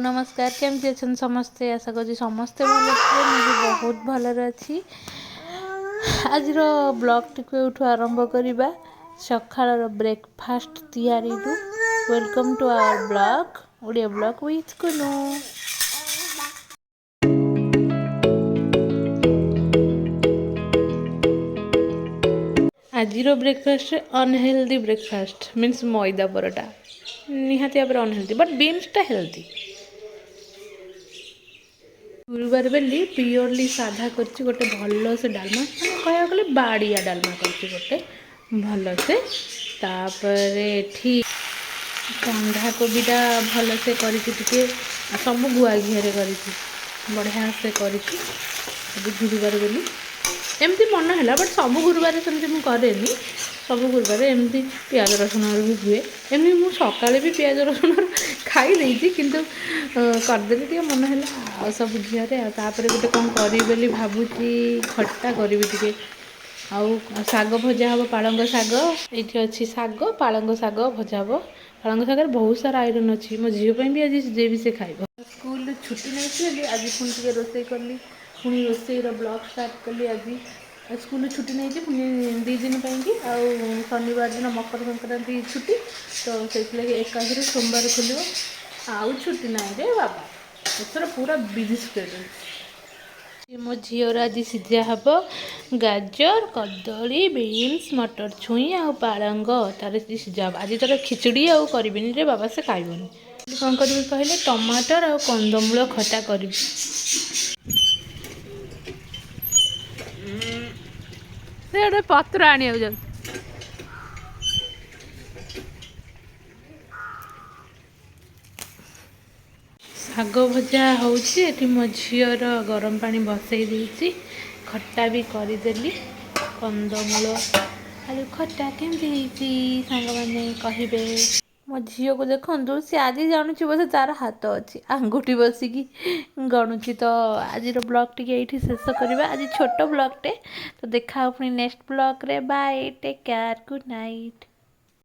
ନମସ୍କାର, କେମିତି ଅଛନ୍ତି ସମସ୍ତେ? ଆଶା କରୁଛି ସମସ୍ତେ ଭଲ ଥିବେ। ମୁଁ ବି ବହୁତ ଭଲରେ ଅଛି। ଆଜିର ବ୍ଲଗ୍ଟିକୁ ଏଇଠୁ ଆରମ୍ଭ କରିବା ସକାଳର breakfast ତିଆରିରୁ। Welcome to our blog, Odia blog with Kunu. ଆଜିର ବ୍ରେକଫାଷ୍ଟରେ ଅନହେଲ୍ଦି ବ୍ରେକଫାଷ୍ଟ ମିନ୍ସ ମଇଦା ପରଟା, ନିହାତି ଭାବରେ ଅନହେଲ୍ଦି, ବଟ୍ ବିନ୍ସଟା ହେଲ୍ଦି। ଗୁରୁବାର ବୋଲି ପିଓରଲି ସାଧା କରିଛି, ଗୋଟେ ଭଲସେ ଡାଲମା, ମାନେ କହିବାକୁ ଗଲେ ବାଡ଼ିଆ ଡାଲମା କରିଛି ଗୋଟେ ଭଲସେ। ତାପରେ ଏଠି ବନ୍ଧାକୋବିଟା ଭଲସେ କରିଛି ଟିକେ, ସବୁ ଗୁଆ ଘିଅରେ କରିଛି, ବଢ଼ିଆ ସେ କରିଛି। ଆଜି ଗୁରୁବାର ବୋଲି ଏମିତି ମନ ହେଲା, ବଟ୍ ସବୁ ଗୁରୁବାର ସେମିତି ମୁଁ କରେନି। ସବୁ ଗୁରୁବାର ଏମିତି ପିଆଜ ରସୁଣର ବି ହୁଏ। ଏମିତି ମୁଁ ସକାଳେ ବି ପିଆଜ ରସୁଣର ଖାଇ ଦେଇଛି, କିନ୍ତୁ କରିଦେଲି, ଟିକେ ମନ ହେଲା, ଆଉ ସବୁ ଘିଅରେ। ଆଉ ତାପରେ ଗୋଟେ କ'ଣ କରିବି ବୋଲି ଭାବୁଛି, ଖଟା କରିବି ଟିକେ, ଆଉ ଶାଗ ଭଜା ହେବ, ପାଳଙ୍ଗ ଶାଗ ଏଇଠି ଅଛି। ଶାଗ, ପାଳଙ୍ଗ ଶାଗ ଭଜା ହେବ। ପାଳଙ୍ଗ ଶାଗରେ ବହୁତ ସାରା ଆଇରନ୍ ଅଛି। ମୋ ଝିଅ ପାଇଁ ବି ଆଜି ସିଝେଇବି, ସେ ଖାଇବ। ସ୍କୁଲରୁ ଛୁଟି ନେଇଛି ବୋଲି ଆଜି ପୁଣି ଟିକେ ରୋଷେଇ କଲି, ପୁଣି ରୋଷେଇର ବ୍ଲଗ୍ ଷ୍ଟାର୍ଟ କଲି ଆଜି। ସ୍କୁଲରୁ ଛୁଟି ନେଇଛି ପୁଣି 2 ଦିନ ପାଇଁକି, ଆଉ ଶନିବାର ଦିନ ମକର ସଂକ୍ରାନ୍ତି ଛୁଟି, ତ ସେଇଥିଲାଗି ଏକାଥରେ ସୋମବାର ଖୋଲିବ, ଆଉ ଛୁଟି ନାହିଁ ରେ ବାବା। ଏଥର ପୁରା ବିଜି ସ୍କେଡ୍ୟୁଲ୍। ମୋ ଝିଅର ଆଜି ସିଝା ହେବ ଗାଜର, କଦଳୀ, ବିନ୍ସ, ମଟର ଛୁଇଁ ଆଉ ପାଳଙ୍ଗ, ତାର ସିଝା ହେବ ଆଜି। ତାର ଖିଚୁଡ଼ି ଆଉ କରିବିନି ରେ ବାବା, ସେ ଖାଇବନି। କ'ଣ କରିବି କହିଲେ, ଟମାଟର ଆଉ କନ୍ଦମୂଳ ଖଟା କରିବି। ସେ ଗୋଟେ ପତ୍ର ଆଣିବାକୁ ଯାଉଛି। ଶାଗ ଭଜା ହେଉଛି ଏଠି, ମୋ ଝିଅର ଗରମ ପାଣି ବସେଇ ଦେଇଛି, ଖଟା ବି କରିଦେଲି। କନ୍ଦମୂଳ ଆଳୁ ଖଟା କେମିତି ହେଇଛି ସାଙ୍ଗମାନେ କହିବେ। ମୋ ଝିଅକୁ ଦେଖନ୍ତୁ, ସେ ଆଜି ଜାଣୁଛି ବୋଧେ ତାର ହାତ ଅଛି, ଆଙ୍ଗୁଠି ବସିକି ଗଣୁଛି। ତ ଆଜିର ବ୍ଲଗ୍ ଟିକେ ଏଇଠି ଶେଷ କରିବା। ଆଜି ଛୋଟ ବ୍ଲଗ୍ଟେ ତ, ଦେଖା ହବ ପୁଣି next ବ୍ଲଗ୍ରେ। Bye, take care, good night.